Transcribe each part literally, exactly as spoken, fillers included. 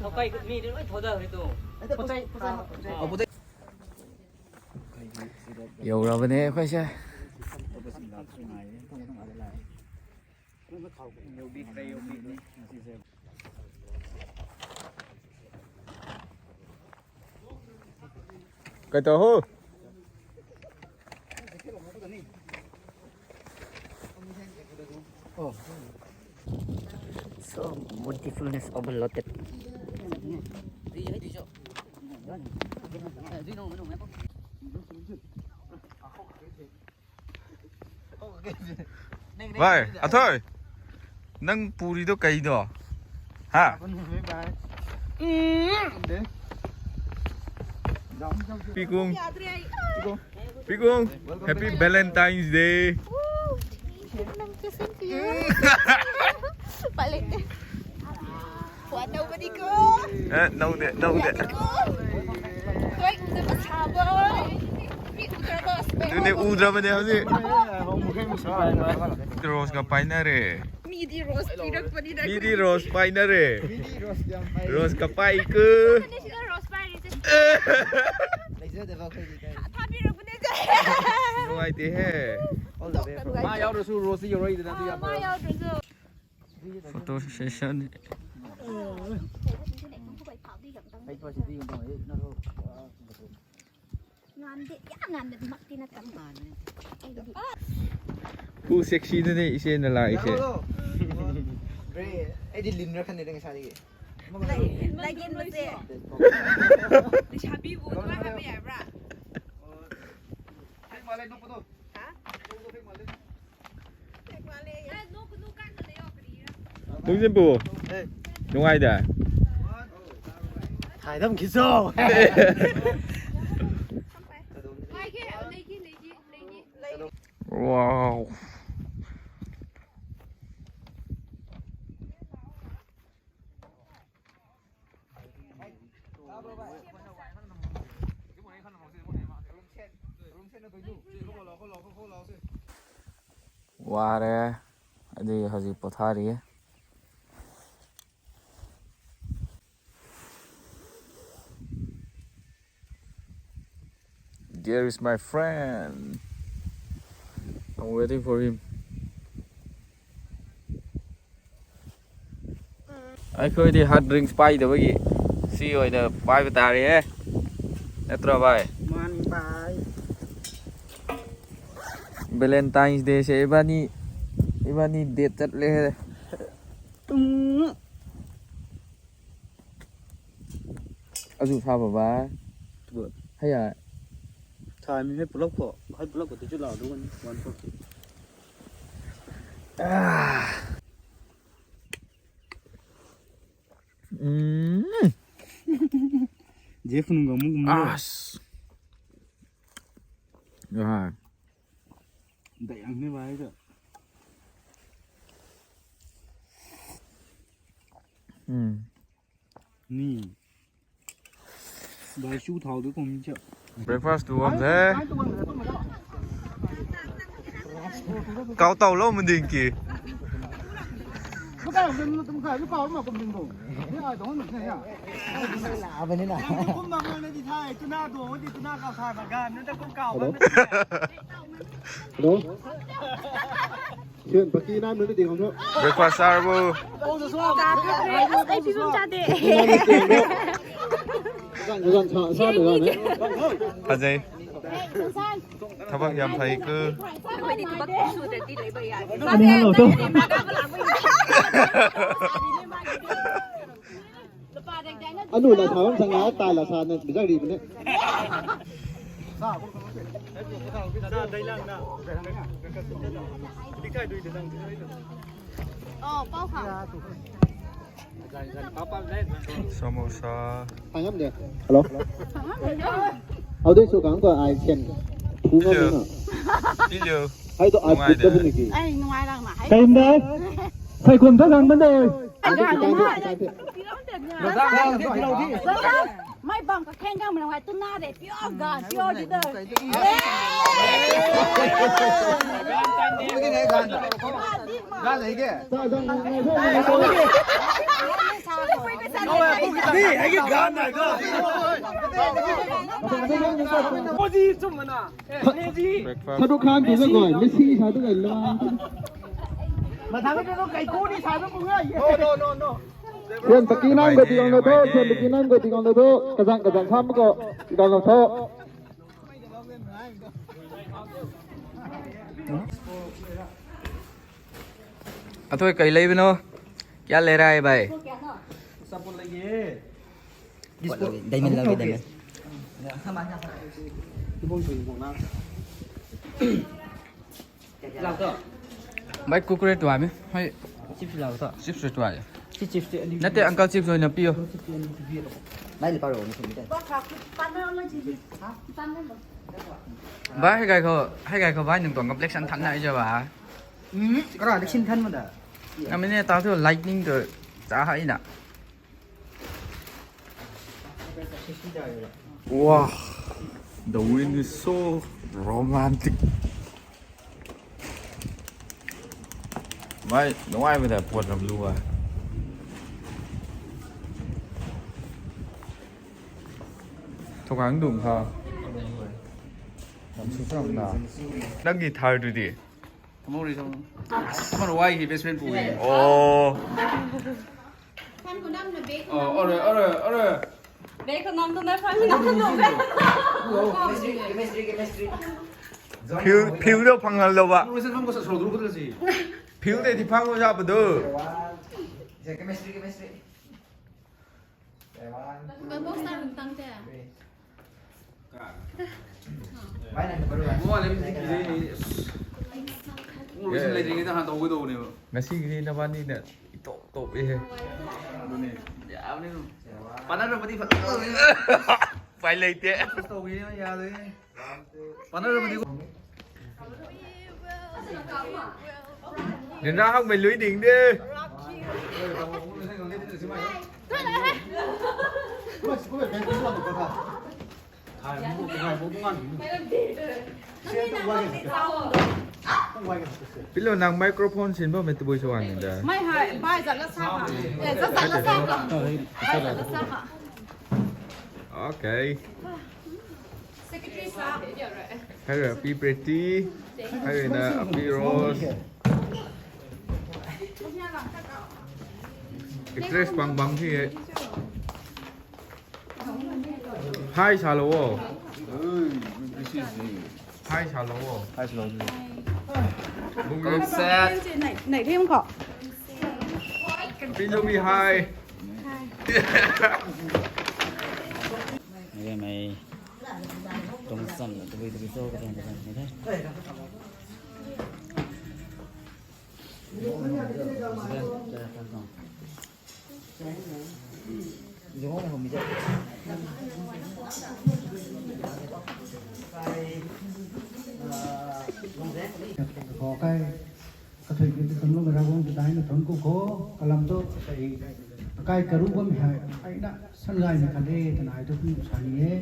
Thokei mi ni loi thoda hei tu. Pochai, pochai, pochai. Yau ra bane khoi se. Kai ta ho. Oh. So, beautifulness overloaded. Vai, athoi. Nang puri tu kai do. Ha? Pikung. Pikung. Happy Valentine's Day. Nang the same to you. Balik. What, nobody ko? Eh, no de, no de. Ko. Koi, the masabo. Tuni udra bane hau si. Rose ka paina re. Midi rose pirak pani da. Midi rose paina re. Rose ka pai ku. Rose pai re. Thabi ra pani da. Nuai te he. Ma yau rose rose yau roi da tu ya. Ma yau rose. Photo session. Pu sexy na ni ise na la ise. Bre, ai di lin ra khan ni deng sa di. Lagin mo se. Di shabi bu na ha bi ai bra. Ai ma le no ko do. Ha? Nungzin pu. Nungai da. Hai dam kiso. Wow. ꯋꯥꯔꯦ꯫ ꯑꯗꯨꯒꯤ ꯍꯧꯖꯤꯛ ꯄꯣꯊꯥꯔꯤꯌꯦ꯫ There is my friend. I'm waiting for him. ꯑꯩꯈꯣꯏꯗꯤ hard drinks ꯄꯥꯏꯗꯕꯒꯤ ꯁꯤ ꯑꯣꯏꯅ ꯄꯥꯏꯕ ꯇꯥꯔꯦꯍꯦ꯫ ꯅꯠꯇ꯭ꯔꯣ, ꯚꯥꯏ? ꯃꯥꯅꯤ, ꯚꯥꯏ꯫ Valentine's Day ꯁꯦ ꯏꯕꯥꯅꯤ, ꯏꯕꯥꯅꯤ date ꯆꯠꯂꯦꯍꯦ꯫ ꯎꯝ꯫ ꯑꯗꯨ ꯁꯥꯕ, ꯚꯥꯏ꯫ ꯇꯨ꯫ ꯍꯌꯥ꯫ ꯊꯥꯃꯤ ꯍꯦ ꯄꯨꯂꯞ ꯀꯣ, ꯍꯦ ꯄꯨꯂꯞ ꯀꯣ, ꯇꯤꯆꯨ ꯂꯥꯎ, ꯑꯗꯨꯒ one forty꯫ ꯑꯥ꯫ ꯎꯝ꯫ Jeff ꯅꯨꯡꯒ ꯑꯃꯨꯛ ꯀꯨꯝꯕ꯫ ꯑꯁ꯫ ꯑꯍꯥ꯫ ꯗꯥꯏꯌꯥꯡꯅꯦ ꯚꯥꯏ ꯗ꯫ ꯎꯝ꯫ ꯅꯤ꯫ ꯚꯥꯏ ꯁꯨ ꯊꯥꯎꯗꯨ ꯀꯨꯝ ꯆ꯫ Breakfast ꯇꯨ ꯋꯥꯝ ꯊꯦ꯫ ꯀꯥꯎ ꯇꯧ ꯂꯧ ꯃꯗꯤꯡ ꯀꯤ꯫ Hello? Hello? Sian, paki nai muna ding ang tho. Breakfast ꯆꯥꯔꯕꯣ? ꯆꯥꯗꯦ꯫ ꯑꯩ ꯐꯤꯕꯝ ꯆꯥꯗꯦ꯫ ꯀꯖꯥꯟ, ꯀꯖꯥꯟ ꯁꯥ, ꯁꯥ ꯂꯩꯔ ꯅꯦ꯫ ꯐꯖꯩ꯫ ꯊꯕꯛ ꯌꯥꯝ ꯐꯩꯀꯣ꯫ ꯑꯩꯈꯣꯏꯗꯤ ꯊꯕꯛ ꯁꯨꯗ꯭ꯔꯗꯤ ꯂꯩꯕ ꯌꯥꯗꯦ꯫ ꯑꯅꯤ ꯍꯜꯂꯣ ꯇꯣ꯫ ꯑꯅꯨ ꯂ ꯁꯥꯕꯝ ꯁꯪꯉꯥꯏ ꯇꯥꯏ ꯂ ꯁꯥꯅ ꯕꯤꯖꯥꯔꯤ ꯕꯅꯦ꯫ ꯑꯣ, ꯄꯥꯎ ꯈꯪ꯫ Samosa. ꯇꯥꯡꯉꯝꯗꯦ꯫ Hello? ꯑꯗꯨꯏꯁꯨ ꯀꯥꯡ ꯀꯣ ꯑꯥꯏ ꯁꯦꯟ ꯐꯨ ꯉꯝꯃꯤꯅ꯫ ꯄꯤꯂꯤꯌꯣ꯫ ꯍꯥꯏꯗꯣ ꯑꯥꯏ ꯅꯨꯡꯉꯥꯏꯗꯦ꯫ ꯐꯨꯠꯇꯕꯅꯤꯒꯤ꯫ ꯑꯩ ꯅꯨꯡꯉꯥꯏꯔꯛꯅ ꯍꯥꯏ꯫ ꯀꯩꯝꯗ? ꯁꯥꯏꯈꯣꯝ ꯊꯛ ꯍꯥꯡꯕꯅꯦ꯫ ꯑꯗꯨ ꯈꯤꯇꯪꯗꯤ, ꯈꯤꯇꯪꯗꯤ꯫ ꯃꯥꯏ ꯕꯥꯡ ꯀ ꯈꯦꯡ ꯀ ꯃꯅꯨꯡ ꯍꯥꯏ ꯇꯨꯅꯥ ꯔꯦ꯫ Pure God, pure leader. Breakfast. Shahrukh Khan tu zagoi, Messi sa tu zagoi lo. Sian paki nam ko tikang lo tho, sian paki nam ko tikang lo tho, kazang kazang sam ko tikang lo tho. ꯑꯊꯣꯏ, ꯀꯩ ꯂꯩꯕꯅꯣ? क्या ले रहा है भाई? Diamond ꯂꯧꯒꯦ, diamond꯫ Bhai, Kurkure tuai me. Hei. Chips lau tho. Chips tuai. Si chips te ani. Nate, uncle chips oina piyo. Nai le paro ni sumite. Bhai, hei gay khou, hei gay khou bhai nang tuang complexion than nai jo ba. Hmm, kara complexion than ma da. Amine ta thu lightning tu cha hai na. Wow, the wind is so romantic. Mai, nungai mei ta puat ram lu a. Thukang dung ha. Ram su ram na. Nang guitar tu di. Tamo ri song. Tamo ri wai hi best friend pu hi. Oh. Fan ko nam na bag ko. Oh, nam ore, na. Ore, ore. Bag ko nam tu na fan ko nam tu na. Chemistry, chemistry, chemistry. Phil, phil do phang hal lo ba. Tamo ri song ko sa so dru ko si. Phil de di phang lo ja ba do. Chemistry, chemistry. Bamboo star tang te. Mo lem di ki. Mo lem di ki ta han to wi do ne. Ngasi ki na bani na itok tok e. Ni. Ya ni. Pana ro pati phat. Pai lei te. To wi ya de. Pana ro pati. Nin ra hak mei lui ding de. Pilo nang microphone sin bam e tabui sa wan da. Mai hai, bai zat la sa ha. Eh, zat zat la sa ha. Bai zat la sa ha. Okay. Secretary sa. Hai ra Pi Pretty. Hai na Pi Rose. Actress bang bang thi e. Hi, hello. Hi, hello. Hi, hello. Bung Hello, Ruk. Set. Nai, nai, rim ko. Pilubi, hi. Hi. Okay, mai. Tung sam, tabui, tabui, so, ka tung, ka tung, ka tung. Khou kai, kathui ki tangloumei Ravguangc ta daina thuanc ku kho, kalam thu, sei, akai karu bammei hei, aina, sangaymei khat de, twna ai thu kum sa ni e,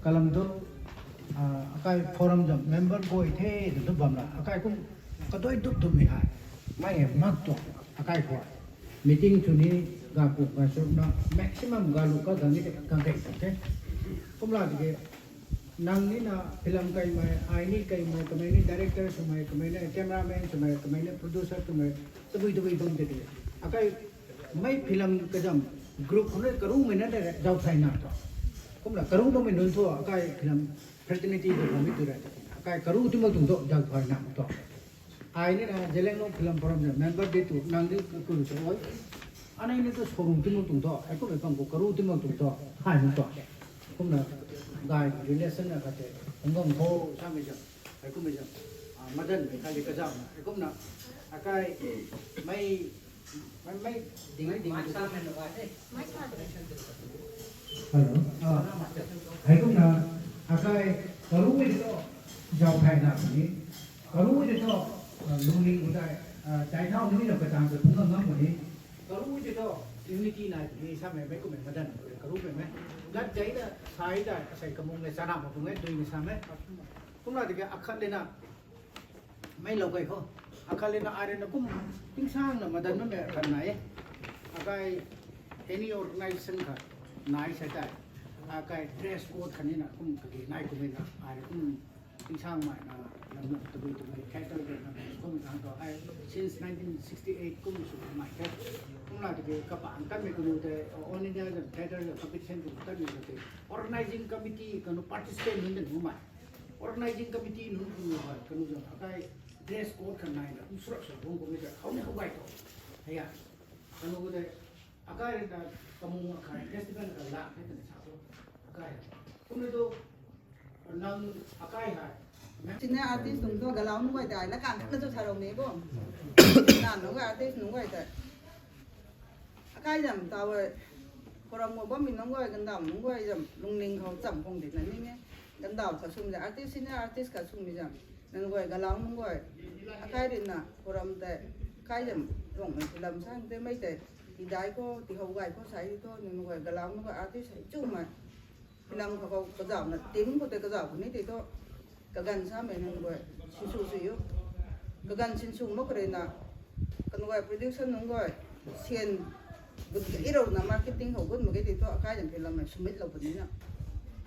kalam thu, ah, akai forum zam member guay the, tw thu bam la, akai kum, kadui dup dummei hei, mei hei mak tuang, akai khou. Meeting sw ni, ga puk ga sw na, maximum ga lu ka gang ni, gang kei sa the. Kumla tiki, nang ni na film kaimei, ai ni kaimei, kamei ni director swmei, kamei ni cameraman swmei, kamei ni producer swmei, tabui tabui bam tei tei. Akai mei film kazam group khou ni karumei na tei zauc thay na thu. Kumna karu bammei nunc thu akai film fraternity khou bammei tu ra tei. Akai karu ti mak tuang thu zauc thay na thu. Ai ni na Zeliangrong Film Forum na member de tu nang ni kakul sa oi. Anei ni tu sorum ti mak tuang thu, ai kumna bam khou karu ti mak tuang thu, thay mak tuang. Kumna gay relation na khat tei, ungam kho samei zam, ai kumna zam, ah, madanmei khat tei kazam, ai kumna, akai, mei, mei, mei, ding, ding, ding. Hello. Ah, ai kumna, akai, karu ni tu, zauc thay na ni, karu ni tu, ah, lungning khou tei, ah, chai thau ni na kachang tei phungc ngam ngam ni, karu ni tu, unity nai ni samei, mei kumna madan, karu mei mei. Lat jai na, sai da, sai kamung le chana ma phungc e, dui ni samei. Kumna tiki akhat le na, mei lou kai khou. Akhat le na ai rui na kum tingsang na madan na mei khat nai e. Akai any organization khat nai sa tei. Akai dress code khat ni na kum kage nai kum e na. Ai rui kum tingsang mai na lam na tabui tabui theater de na kum tang to ai since nineteen sixty-eight kum sw mai the. Kumna tiki kapang kanmei kanu tei All India theater competition kum kanmei kanu tei organizing committee kanu participant nunc de nu mai. Organizing committee nunc kanu hei, kanu zam akai dress code khat nai na, kum surak sa bung kum ni ta, khou ni khou gay tu. Hei ya, kanu khou tei, akai rui na, kamung akai festival ka la, hei tana sa tu. Akai, kum ni tu, nang akai hei. Senior artist nunc tu, galau nunc guay tei, na kan na tu sa rou ni bo. Na nunc guay artist nunc guay tei. Akai zam ta e, forum khou bammei nunc guay, gandam nunc guay zam, lungning khou cham phung di na ning e. Gandam kha swmei zam, artist, senior artist kha swmei zam, nang guay, galau nunc guay. Akai rui na, forum tei, akai zam, lungmei film sang tei mei tei, tidai khou, tihou gay khou sai thu, nang guay, galau nunc guay, artist hei chumei. Film khou khou kazauh na, team khou tei kazauh khou ni tei thu, kaganv samei nunc guay, sinsw sw o. Kaganv sinsw mak kha rui na, kanu guay production nunc guay, syan, gut gei rou na marketing khou gut mak ge tei thu, akai zam film hei submit lou puni na.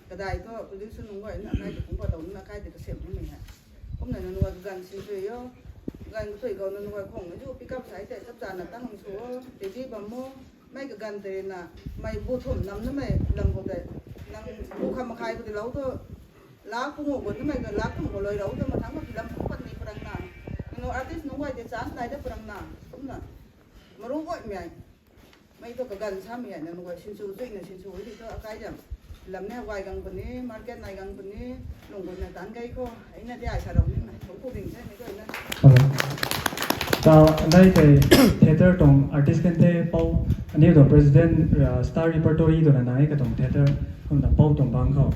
Kadai thu production nunc guay na, akai tei kum pa dou na, akai tei kasiam ni mei hei. Kumna nunc guay kaganv sinsw o. Kaganv kathui khou nunc guay khang ni zu pick up sai tei, chap chana tang sw o, ready bam o. Mei kaganv tei na, mei bu thum nam na mei lam khou tei, nang bu kham makhai khou tei lou thu, lak pungu khou na mei ka lak thum khou lui lou thu, mathang khou film khou pat ni parang na. Nang artist nunc guay tei chance nai da parang na, kumna. Maru guay mei. Mei tu kaganv samei nang guay sinsw zuina sinsw di thu akai zam. Lam ni guay gang puni, market nai gang puni, lung gun na tan gei khou, ai na di ai sa rou ni na, khou ku ding the ni guay na. Hello. Tau, nai tei theater tuang artist kan the pou, aniw tuang president, uh, star repertory tuang na nai katuang theater, kumna pou tuang bang khou.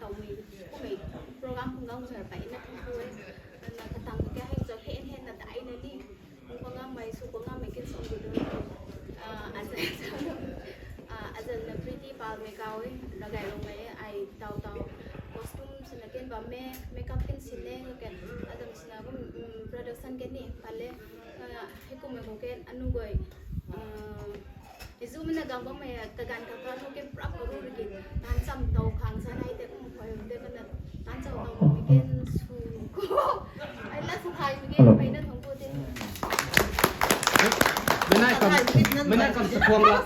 Tau mei, kumei program khung gang zar pai na thang kue. Na katang ke hei zat hen hen na dai na ni. Kung khang ngamei, su khang ngamei kin song du du. Ah, azan, ah, azan na Pretty Pal mei kaw e, Ragai Rongmei, ai tau tau. Costume sina kin bam me, makeup kin sine, ken azan sina kum, mm, production ken ni, pale. Ah, hei kum mei ko ken, anu goi. Ah, Izu mena gang bam mei kagan kaka thu ken prap ru ru kin. Tan cham tau khang sa nai te kum khoi te kana tan cham tau mi ken su. Ai la sa thai mi ken Hello. Pai na thong ko te. Menai kam, menai kam sakhuang la.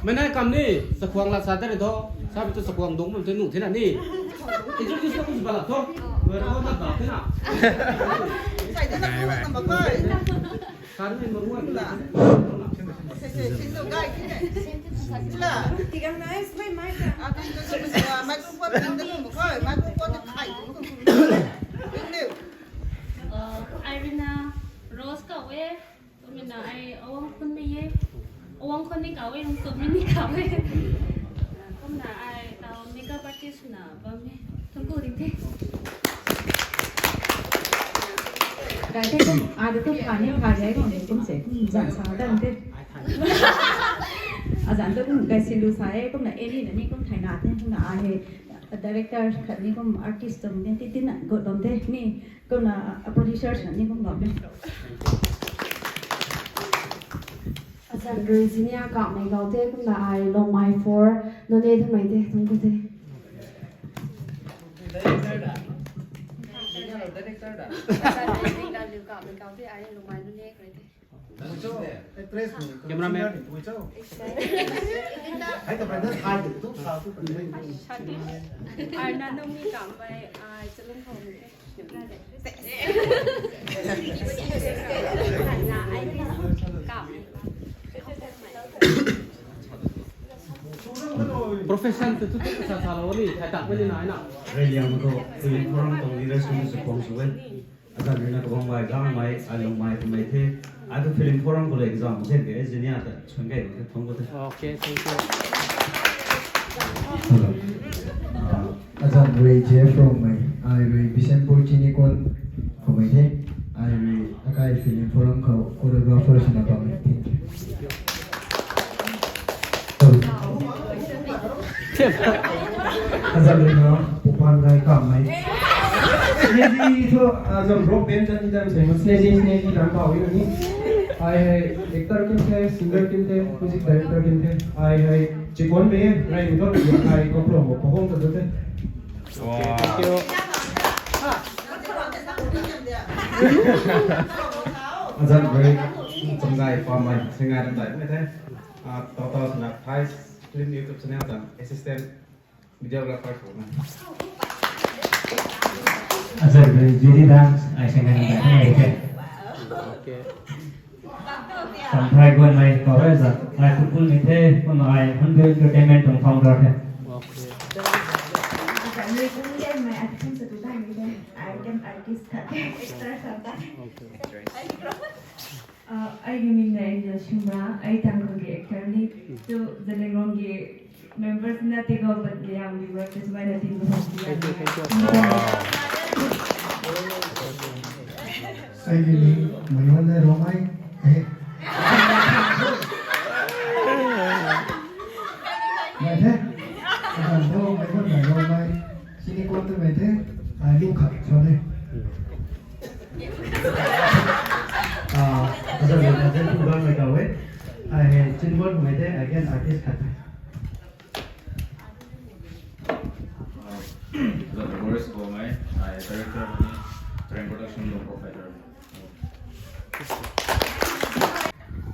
Menai kam ni sakhuang la sa te re tho. Sa bi tu sakhuang dong mun te nu the na ni. Introduce ka kum bala tho. Wer ko na da the na. Sai te na ko na ba koi. Kan ni maruan. Sei, sei, sin lo, gai, sin lo. Tigang nai, sei, mai ka. Ah, kan lo, kan lo, ah, microphone, kan lo, kan lo, microphone, kan lo, kan lo. Uh, Irina Rose kaw e. Kumna ai awang khun mei e. Awang khun ni kaw e, lung tum ni kaw e. Kumna ai tau makeup artist na bam e. Thangku ding the. Gai the kum, ai tu pha ni pha jai kum kum se kum zan sa ta the. Azan tu kum gai silu sa e, kumna Annie na ni kum thai na the, kumna ai he director khat ni kum artist tum ni ti ti na got bam the ni, kumna producer na ni kum bam the. Azan rui senior kamei gau the, kumna ai Longmai four, Noney thumei the, thangku the. Azan rui kamei gau the, ai Longmai Noney kre the. Cameraman. Arna nung ni kamei, ai chalung khou ni. Profession tu tu tu sa sa lo ni, thai tak ni nai na. Reyliang tu film forum tuang leaders ni support sw e. Azan rui na kabang mai, gang mai, ai Longmai tu mai the. Ai tu film forum ko le exam se ke, engineer ta chun kai ko the, thong ko the. Okay, thank you. Hello. Ah, azan rui Jeff Rongmei, ai rui Bishnupur Chini Kon khou mei the, ai rui akai film forum khou choreographer sina bam e. Thank you. Azan rui na Pupan Gai kamei. Snazzy thu, azan rock band ta ni dam se, Snazzy, Snazzy dam pau ni. Ai hei actor kin the, singer kin the, music director kin the. Ai hei Chikon mei, rai ni dot, ai ko pro mo, perform ta dot the. Wow. Thank you. Azan rui Chamgai Pamei, singai dam dai mei the. Ah, tau tau sina Thai Film YouTube channel ta assistant videographer khou na. Azan rui Judy Dance, ai singai dam dai mei the. Okay. Samphai Guanmei kaw e za, ai Pupul ni the, kumna ai Hunbi Entertainment tuang founder the. Okay. Azan rui kum de mei, ai kum sa tu dai mei de, ai kum artist khat the, actor khat the. Okay. Ah, ai ki ming na Angel Shimra, ai Tangkhul ki actor ni, tu Zeliangrong ki members na tigo bat liang di work tu mai na tin ko. Thank you, thank you. Ai ki ming Mayon le Rongmei. Eh. Mai the. Azan tu Mayon le Rongmei. Sini ko tu mai the. Ai lu khat sa le. Ah, azan rui na Zenpuganmei kaw e. Ai hei Chinbonmei the, again artist khat. Ah, azan rui Morris Gomei, ai director ni, Train Production lung provider.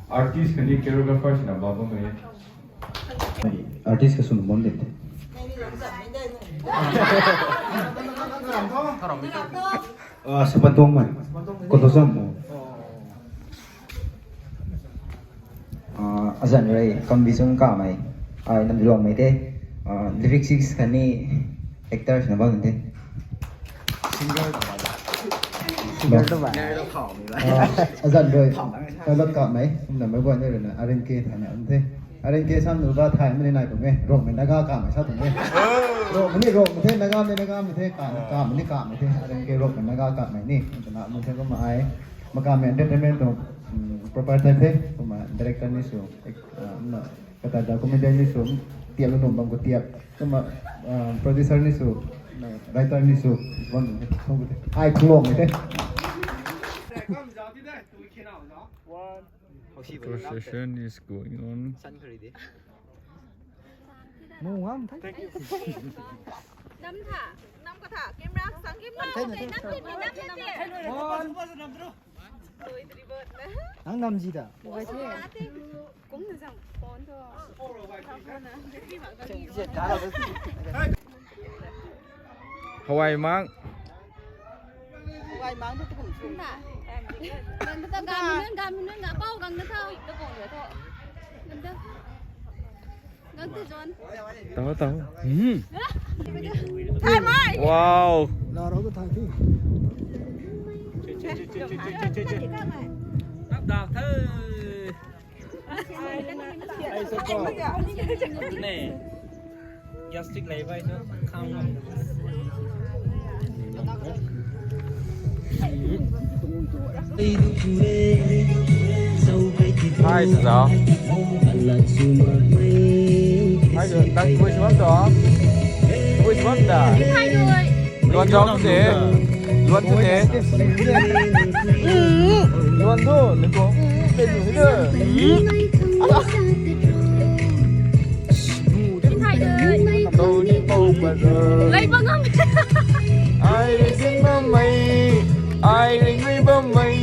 Artist khatni choreographer sina bam bammei. Artist kasung bam de. Ah, Sapantuangmei. Koto sam mo. Ah, azan rui Kambi Chung kamei. Ai Namdiluangmei the. Ah, lyrics khatni actors na bam de. Singer. Singer tu ba. Ah, azan rui. Pilot kamei. Namei guan rui na Arin K thana ang the. Areng ke sam nu ga thay mani nai kum e. Rongmei Naga kamei sa tum e. Rongmei ni Rongmei the, Nagamei ni Nagamei the, kamei ni kamei the. Areng ke Rongmei Naga kamei ni. Ntana mun the kumna ai. Makamei entertainment tuang proprietor the. Kumna director ni sw. Kata da comedian ni sw. Tiap lu num bam khou tiap. Kumna producer ni sw. Writer ni sw. Ai khulong the. Procession is going on. Thank you. Nam tha, nam ka tha, camera sang kim ma. Nam kim, nam kim, nam kim. One. Nang nam zi da. Kum na zang phone to. Hawai mang. Hawai mang tu kum sum. Nang ta gam nun, gam nun, gam pau gang na tha. Gang tu John. Taw, taw. Hmm. Thay mai. Wow. La rau tu thay thi. Tap dak the. Ne. Gastric lei bai tu khang ngam. Hai, zau. Hai, zau. Dak, which one, dog? Which one, da? Hai, doi. Luan zau te. Luan zau te. Luan zau, luan zau. Ala. Min thai doi. Tau ni pau pa zo. Lei bang am. Ai ring bam mei. Ai ring bam mei.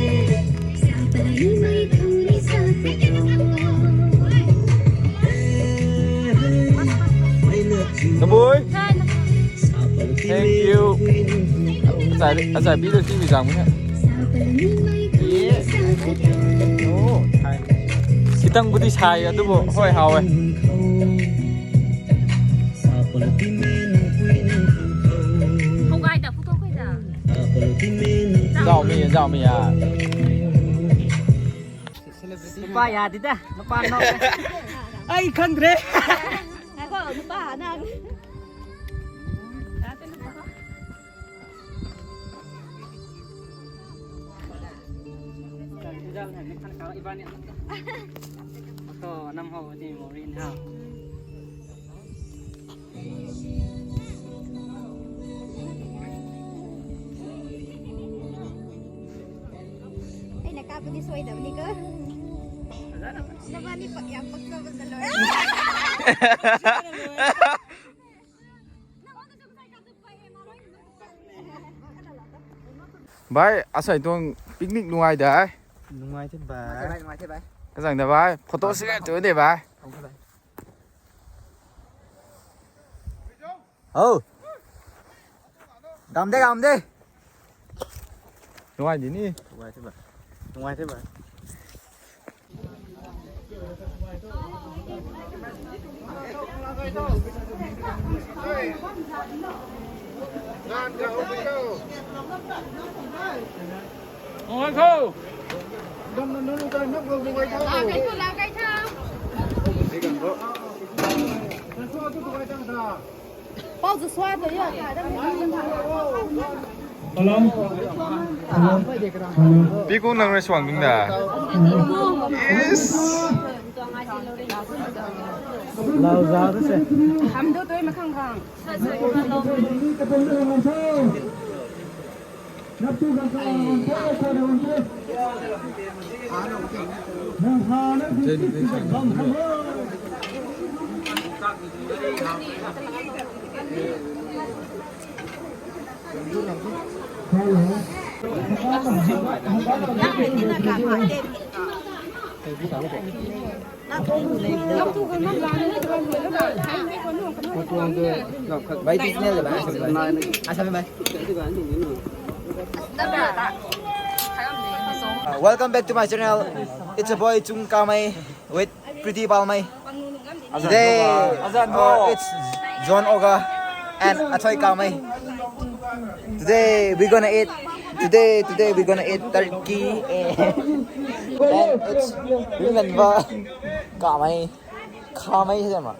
Tabui. Thank you. Asai, asai bi lo si bi zang mei. Khitang budi sai, adubu hoi hau e. Hou gay ta photo khui ta. Zauh mi, zauh mi a. Nupa ya di da, nupa no. Ai, khang re. Ako, nupa na. Rizal hai ni khan kau iban ni. Auto nam ho ni mo rin ha. Ai na kapu ni soi da ni ko. Nabani pak yang pak ko ba. Bhai, asai tuang picnic nungai da. Nungai the bhai. Nungai the bhai. Kazang da bhai. Photo se tu de bhai. Hou. Gam de, gam de. Nungai di ni. Nungai the bhai. Nungai the bhai. Nungai khou. Pau zu sua tu ya. Hello. Hello. Pi kung nang restaurant dung da. Yes. Lau za tu se. Ham do toi ma khang khang. Bhai, kiss nahi le bhai, asam bhai. Asam bhai. Uh, welcome back to my channel. It's a boy Chung Kamei with Pretty Palmei. Today, uh, it's John Oga and Athoi Kamei. Today we're gonna eat. Today, today we're gonna eat turkey and, and it's Ringanva Kamei. Khamei se ma.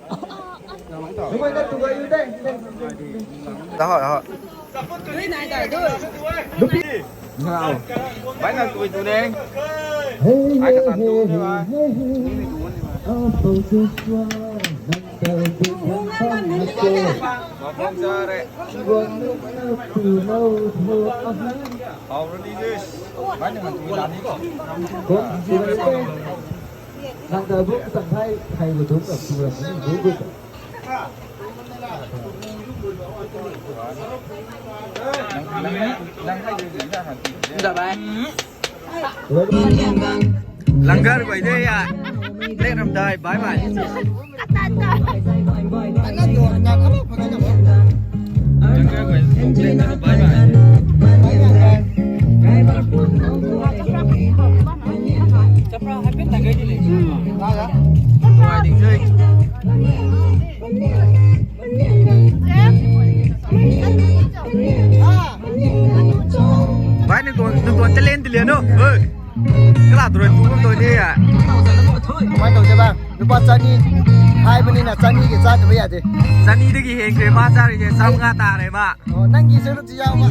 Dah, dah. Bai na tui tu ne. Ai ka tan tu ne ba. Ni ni tu ne ba. Bom cha re. Already this. Bai na tu la ni ko. Nang ta bu tang thai thai bu tu ta tu la ni bu bu ta. Langar guay de ya. Lek ramdai, bye bye. Langar guay, lek ramdai, bye bye. Bai, nang tuang, nang tuang talent ti lian o. Hey. Kala tu rui tu bam tu ni ya. Mai tau se bang. Lupa chani. Hai bani na chani ke cha tu ya de. Chani de ki heng ke ma cha ri ke sam nga ta re ma. Oh, nang ki se lu ti ya ma.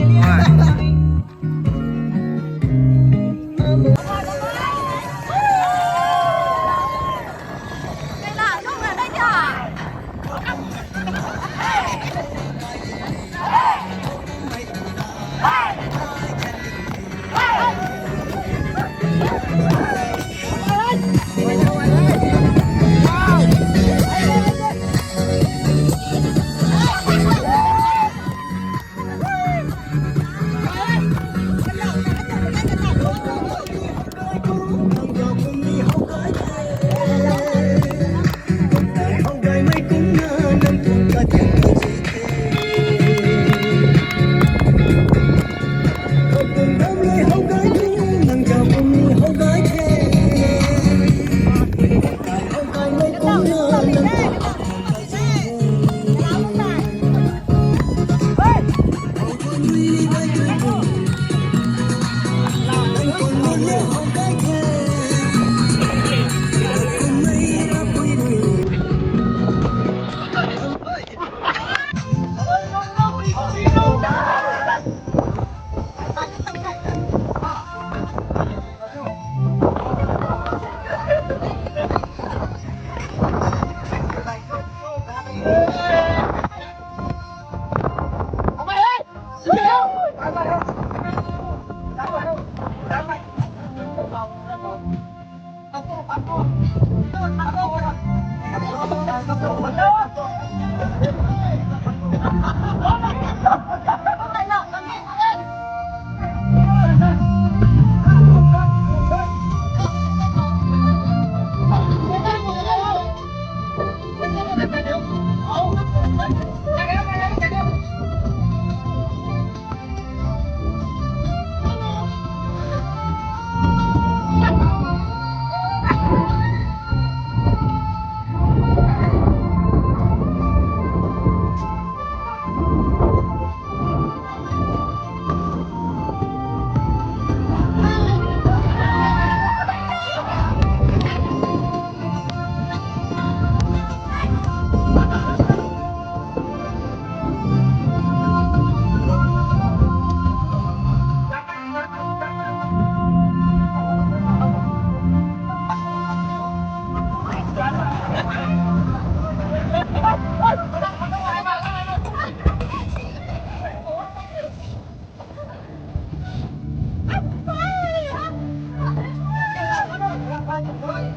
Oi.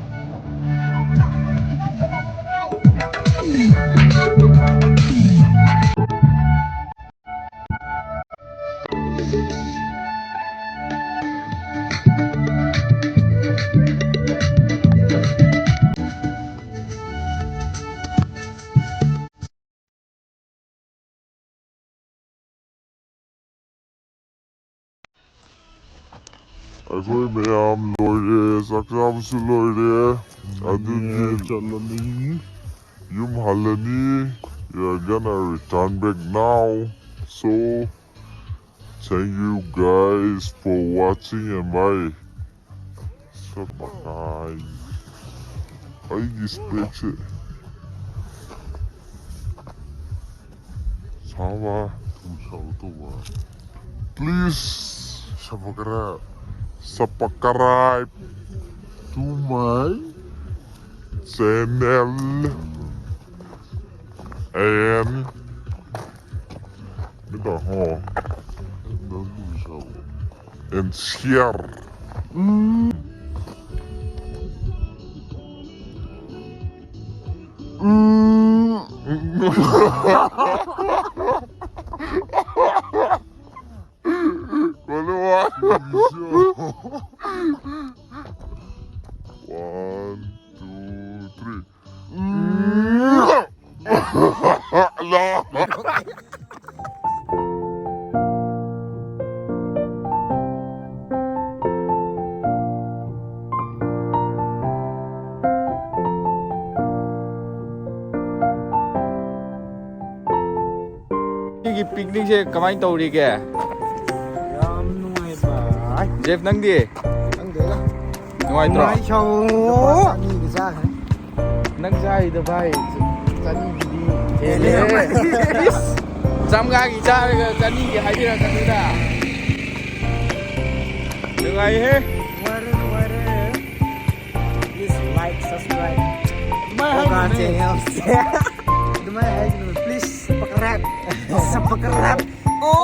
ꯑꯩꯈꯣꯏ ꯃꯌꯥꯝ ꯂꯣꯏꯔꯦ, ꯆꯥꯛ ꯆꯥꯕꯁꯨ ꯂꯣꯏꯔꯦ꯫ ꯑꯗꯨꯗꯤ ꯆꯠꯂꯅꯤ꯫ ꯌꯨꯝ ꯍꯜꯂꯅꯤ꯫ We are gonna return back now. So, thank you guys for watching and bye. Bye. ꯑꯩꯒꯤ spec ꯁꯦ Hawa. Kum sau tu wa. Please subscribe, subscribe to my channel and, and share. Mm. Mm. One, two, three. Picnic se kamai tau ri ke? Yam nungai ba. Jeff, nang di? Nang de la. Nungai tro? Nungai chau. Chani ka za hai. Nang zai da bai. Chani di. Ele. Cham ga ki cha ga chani ki hai di ra kan da. Nungai he. Nungai re, nungai re. Please like, subscribe. Mai hai nungai. Channel. Nungai hai nungai. Please subscribe. Subscribe. Oh.